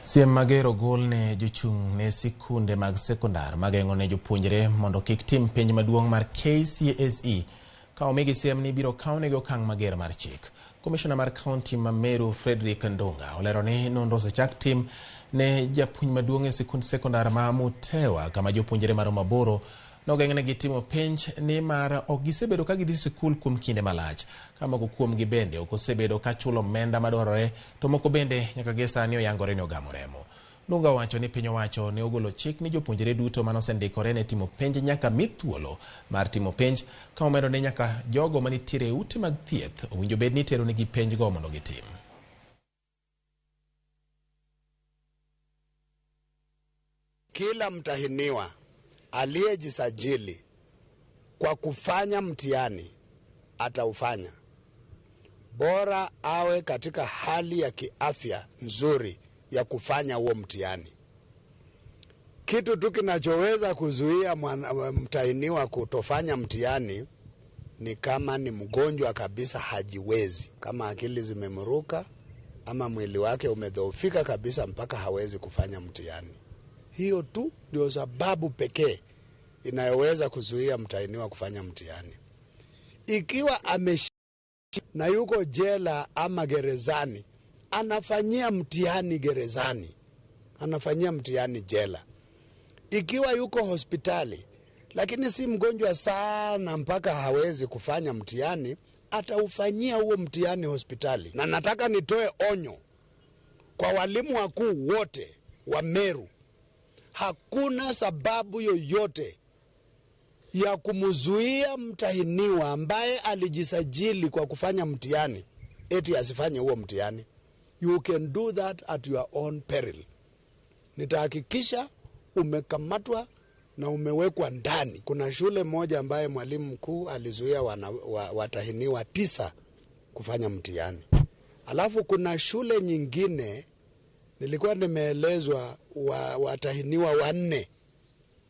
Siem mager ogol ne jochung' ne sikunde mag sekondar mageng'o ne jopuonjre mondo kik tim penj maduong' mar KCSE ka omigi siem ni ibiro kawnegi okang' mager mar chik. Komishona mar kaunti ma Meru Frederick Ndunga olero ni nonro osechak tim ne japuonj maduong' e sikund sekondar ma Mutewa kama jopuonjre maromo 8 nogeng'negi timo penj nimar ok gisebedo ka gidhi sikul kuom kinde malach, ka moko kuomgi bende ok osebedo ka chulo omenda madwarore to moko bende nyaka gie sani oyangore ni ogamo remo. Ndunga owacho ni piny owacho ne ogolo chik ni jopuonjre duto manosendikore ne timo penj nyaka mi thuolo mar timo penj, ka omedo ni nyaka jogo manitiere e ute mag thieth owinjo bed ni itero negi penj go mondo gitim. Kila mtahiniwa aliyejisajili kwa kufanya mtihani ataufanya, bora awe katika hali ya kiafya nzuri ya kufanya huo mtihani. Kitu tu kinachoweza kuzuia mtahiniwa kutofanya mtihani ni kama ni mgonjwa kabisa, hajiwezi, kama akili zimemruka ama mwili wake umedhoofika kabisa mpaka hawezi kufanya mtihani. Hiyo tu ndio sababu pekee inayoweza kuzuia mtahiniwa kufanya mtihani. Ikiwa ameshinda na yuko jela ama gerezani, anafanyia mtihani gerezani, anafanyia mtihani jela. Ikiwa yuko hospitali lakini si mgonjwa sana mpaka hawezi kufanya mtihani, ataufanyia huo mtihani hospitali. Na nataka nitoe onyo kwa walimu wakuu wote wa Meru, hakuna sababu yoyote ya kumzuia mtahiniwa ambaye alijisajili kwa kufanya mtihani eti asifanye huo mtihani. You can do that at your own peril. Nitahakikisha umekamatwa na umewekwa ndani. Kuna shule moja ambaye mwalimu mkuu alizuia watahiniwa 9 kufanya mtihani. Alafu kuna shule nyingine nilikuwa nimeelezwa watahiniwa 4